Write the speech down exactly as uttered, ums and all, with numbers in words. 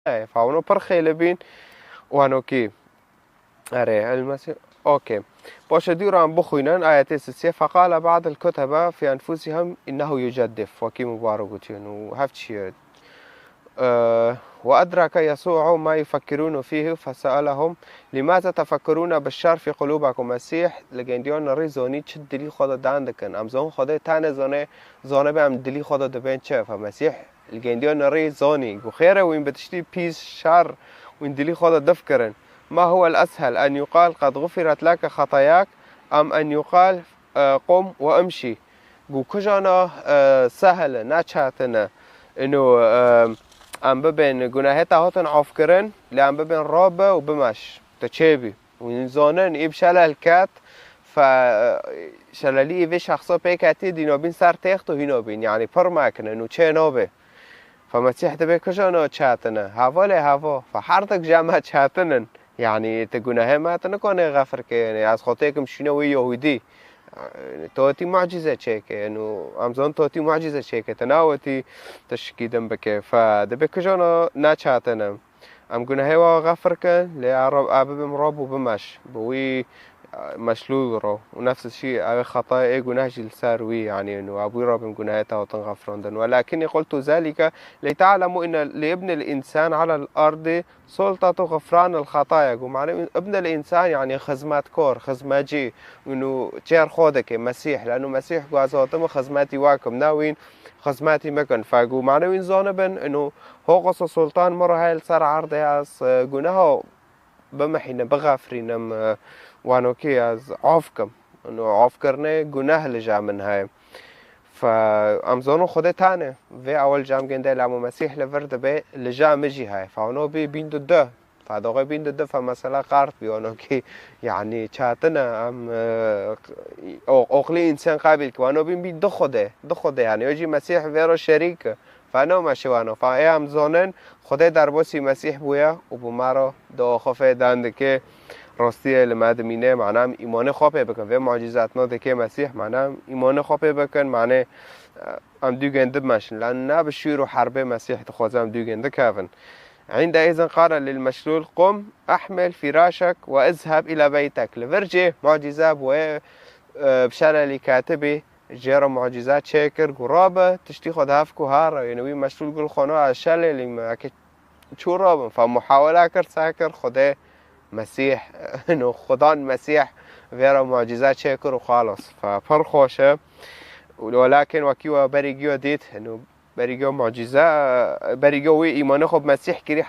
Ey, fa wano pir xêli bîn, wano kî. Erê, el Mesîh, okey. Paşê dî ran bixwînin, ayetê sisiye. Feqale ba'dul kutebe fî enfusihim innehu yuceddif. Wekî Mubarek gotiye, nû heft çiye. Eee, "Ve edrake Yesû'u ma yufekkirûne fîhi fese'elehum, limâze tefekkerûne bişşer fî qulûbekum." Mesîh li gendiyan rî zonî çi dilî xwe de dan dikin. Em zon Xwedê tane zone, zone be em dilî xwe de dibên çi. Fe Mesîh li gendiyan rî zonî. Gu xêre wîn bi tiştî pîs şer wîn dilî xwe de difikirin. Ma huwel eshel en yuqal qed gufiret leke xetayak em en yuqal, e, qum ve imşî. Gu kujana, e, sehil e, ne çetin e. Ino, e, em bibên gunahê te hatin afkirin, lê em bibên rabe û bimeş. Tu çêbî. Û zonin, îb şelel ket, fe, şelelî î vê şexsa pê ketî, dîna bîn ser têxt û hîna bîn. Yanî pir mekinin û çê nabe. Fe Mesîh dibê kujana çetin e. Heva lê heva. Fe her dik jeme çetin in. Yanî ti gunehê me ti nikonê xefir ke. Yanî ez xwe têkim şîne wê Yahûdî. Tu hatî mucîze çêke. Yanî em zon tu hatî mucîze çêke. Ti nawetî tişkî din bike. Fe dibê kujana ne çetin e. Em gunehê we xefir kin, lê a Rab, a bibim Rab û bimeş. Bi wî, e, meşlûl ro. Û nefs şî, ew ê xetayê ê guneh jî li ser wî, yanî, û a bû Rabim gunehê te hatin xefirandin. Welakinî qultu zelîke, lê te'lemu inne li ibnil însan alel ardî sultatu xifranil xetaya. Gu mane ibnil însan, yanî xizmetkar, xizmecî, û çêr xwe dike, Mesîh. Leno Mesîh gu ez hatime xizmetî we kim, ne wîn xizmetî me kin. Fe gu mane wîn zanibin, ino Ho qasa sultan min re heye li ser erdê ez, e, guneha bimihînim, bixefirînim, e, wano kî ez af kim. Ino afkirinê guneh li cem min heye. Fe em zonin Xwedê tane. Vê ewil cem gende lemo Mesîh li vir dibe, li cem min jî heye. Fe wano bî bîn du du. Fe doxê bîn du du fe mesela qert bî, wano kî, yanî çetin e em, e, o-, oxlî însan qebîl ki. Wano bîn bî du Xwedê, du Xwedê, yanî o jî Mesîh vê re şerîk e. Fe no meşe wano. Fe ê em zonin, Xwedê derbasî Mesîh bûye û bi me re di axifê dan dike, rastiyê li me dimîne, mana em îmanê xwe pê bikin. Vê mucîzatna dike Mesîh, mana em îmanê xwe pê bikin, mane, e, em dûgên dimeşin. Lan ne bi şûr û herbê Mesîh dixwaze em dûgên dikevin. Îndehîzin qale lil meşlûl, "Qum, ehmil fîraşek ve izheb île beytek." Li vir jê mucîze bûye, e, bi şelelî ketibî, jê re mucîze çêkir, gu rabe, tiştî xwe di hev ku ha re, yanî wî meşlûl gu li xwe no, ez şelelî me, eke çû rabim, fe muhawela kir, se kir, Xwedê Mesîh, no Xudan Mesîh vê re mucîze çêkir û xalas. Fe pir xweş e. Û welakin wekî we berî giyo dît, no berî giyo mucîze, berî giyo wî îmanê xwe bi Mesîh kirî,